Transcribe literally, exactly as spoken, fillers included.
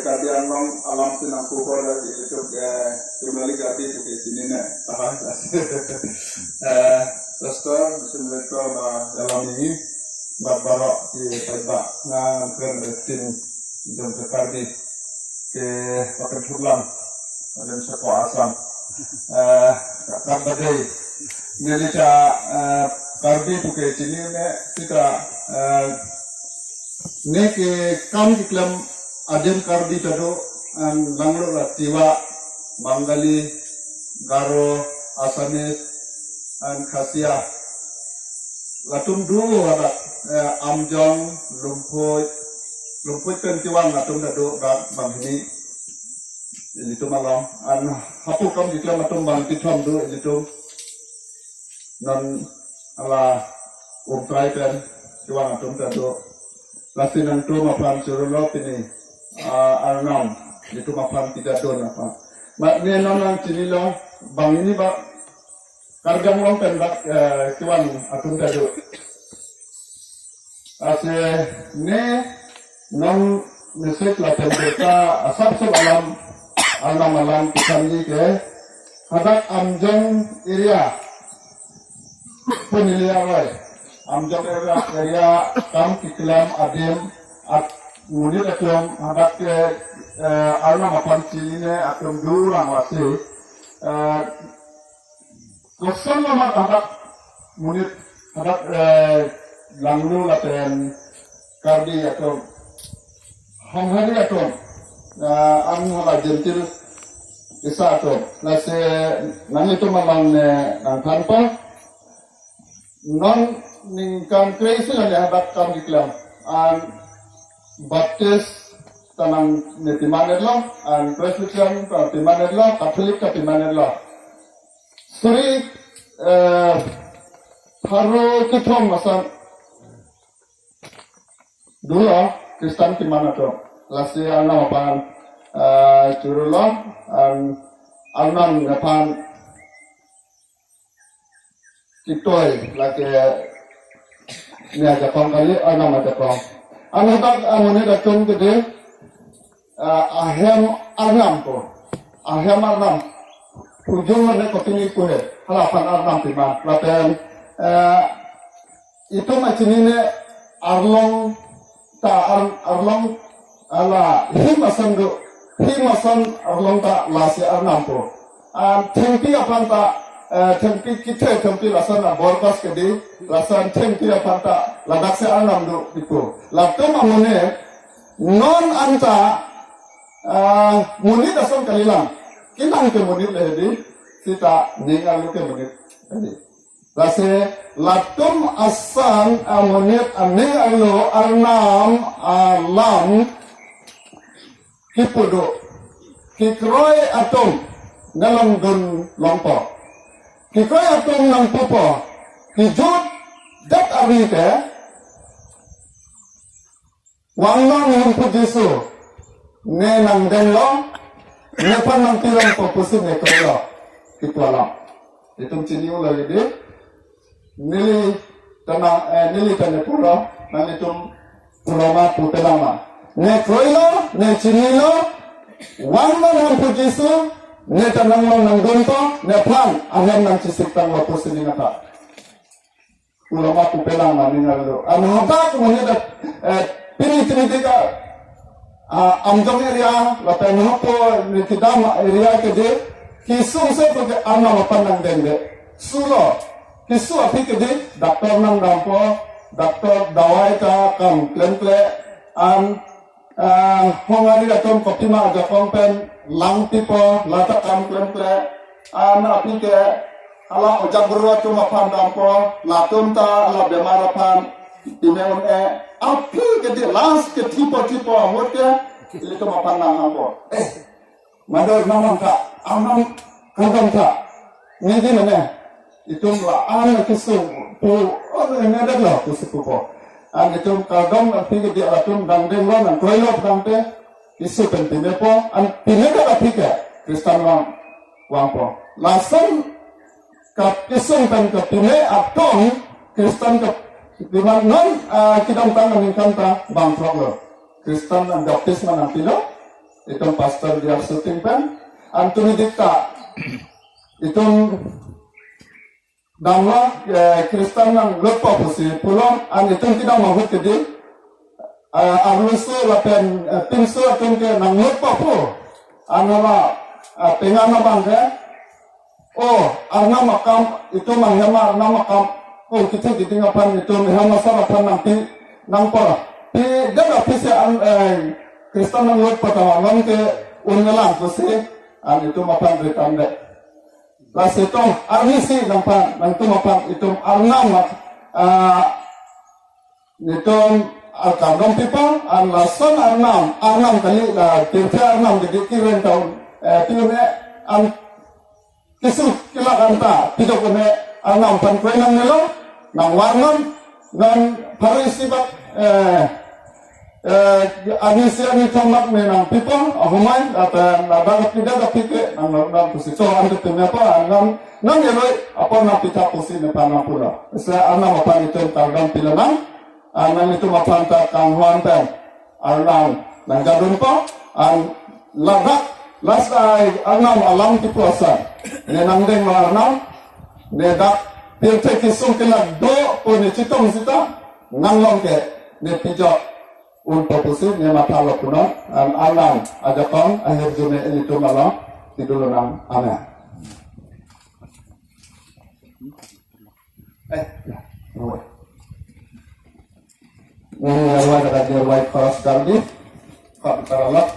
Karbi Anglong alam sien nang pukor da ki YouTube, eh, Kimberly Karbi tu ke sini ne. Apa? Eh, Pastor, Mission Director ba dalam ini, bad baroh ki paidbah, nga kren da tin jong ka Karbi ke pakan Thudlang, ada sako Assam. Eh, kat ba dei. Neli cha, eh, Karbi tu ke sini ne, kita, eh, ne ke kam ki klem adim Karbi tado, an langlo la Tiwa, Bengali, Garo, Assamese, an Khasia. La tum du hadak, eh, Amjong, Lumphuit, Lumphuit pen Tiwang la tum tado bad bang hini. Ilitum along. An hapu kam ki klem atum bang ki thom du ilitum. Non ala um trai pen Tiwang atum tado. Lasi nang tum aphan churulop ini, ah, Arnam, ilitum aphan kita don apa. Mat ne non nang chini lo, bang ini ba Karbi Anglong pen bak, eh, Tiwang atum tado. Ase ne nang message la pen berta asap sep alam, Arnam alam kisan ni ke. Hadak Amjong area. Pun area rai. Amjong area, area kam ki klem adim at munit atum hadak ke, eh, Arnam aphan chini ne atum du lang wasi. Eh, Kosong amat hadak munit hadak, eh, langlu lapen Karbi atum. Honghari atum. Eh, an hala jentil isa atum. Lasi nang itum amang ne nang thanpa. Non ningkan kre isi lani hadak kam ki klem. An Baptist ta nang ne piman edlo, an Presbyterian ta piman edlo, Catholic ta piman edlo. Suri, eh, pharo kithom masan dulo Kristan piman atum. Lasi Arnam aphan, eh, churulo, an Arnam aphan kitoi lake ne ajakong kali, Arnam ajakong. An hadak amonit atum kede, ah, ahem Arnam ko. Ahem Arnam. Ujung ne ko tini ko he. Hala aphan Arnam piman. Lapen, eh, itum achini ne arlong ta ar-, arlong ala him asan do, him asan arlong ta lasi Arnam po. An thengpi aphan ta, eh, thengpi kithe thengpi lason a borkas kedi, lason thengpi aphan ta ladak si Arnam do ipo. Latum amonit non anta, eh, monit ason kalilang. Kinang ke monit lehedi, sita ningal ke monit. Lasi latum asan amonit aning alo Arnam alam kipudo. Kikroi atum nalong dun longpo. Kikroi atum nang pupo. Kijut dat arni ke. Wang nang hum pu Jisu. Ne nang deng lo. Ne pan nang tilong po pusin ne kroi lo. Kitu alam. Itum chini ulo lidi. Nili tana, eh, nili tane pulo, nang itum pulo ma pu tenang ma. Ne kroi lo, ne chini lo, wang ma nang pu Jisu, ne tanang lo nang dun to, ne phan, ahem nang chisik tang lo pu sini nata. Pulo ma pu tenang ma ni nang lo. An hadak mo ni dak, eh, pini chini tika, ah, Amjong area, lapen hapo ni kidam area kedi, kisung se to ke Arnam apan nang deng de. Sulo, kisu aphi kedi, doctor nang dampo, doctor dawai ta kam klemkle, an, ah, hong ari atum kopi ma ajakong pen, lang tipo, lata kam klemkle, an aphi ke, ala ojak bru atum apan dampo, latum ta, ala bemar apan, ine un e, aphi kedi, last ke tipo tipo, ahut ke, ilitum apan nang dampo. Mado namang ka, amang kagam ka. Ngi di mane. Itum la an kisu pu, oh, ne dak la kisu pu po. An itum kagam la phi di atum dang deng lo nang kroi lo dang te. Kisu pen pine po, an pine dak la phi ke. Kristan wang, wang po. Lason ka kisu pen ka pine atum Kristan ka piman non, ah, kidam tang ningkan ta bang throk lo. Kristan an baptisma nang pilo. Itum pastor dia shooting pen. An tuni dikta. Itum dang la, eh, Kristan nang lut paw pusi pulom. An itum ki dang mahut kedi. Eh, arlusu lapen, eh, pinsu atum ke nang lut paw pu. An hala, eh, pengan abang ke. Oh, arnam akam, itum a hema arnam akam. Oh, kiti kiti ngapan itum hema sar apan nang pi, nang pa. Pi, dega pi se an, eh, Kristan nang lut patawa ngan ke un ngelang pusi, an itum apan ritan de. Lasi itum, arnisi nang pan, nang itum apan itum arnam, ah, nitum, ah, kardom people, an lason arnam, arnam kali la, tirthe arnam kedi kiren taun, eh, pi ne, an Kisu kila kanta, pidok ne, angam pan kwe nang nilo, nang warnam, nang parisi bak, eh, eh, ani si ani tomak ne nang pipon, ahumai, ata na daga pida da pike, nang nang nang pusi so antu tu ne pa, nang, nang yeloi, apa nang pita pusi ne pa nang pula. Sa anam apa ni tu kardom pila nang, An nang itum aphan ta kang hwan pen. Arnam nang jadun pa. An ladak las ai arnam alam ki puasa. Ne nang deng lo arnam. Ne dak pirte ki sung ki lak do po ne chitong sita. Nang long ke ne pijok. Un pa pusi ne matha lo puno. An arnam ajakong ahir jume ini tum alam. Tidul nang. Amen. Eh, ya. Ini adalah kata dia white cross tadi. Kok kita lap.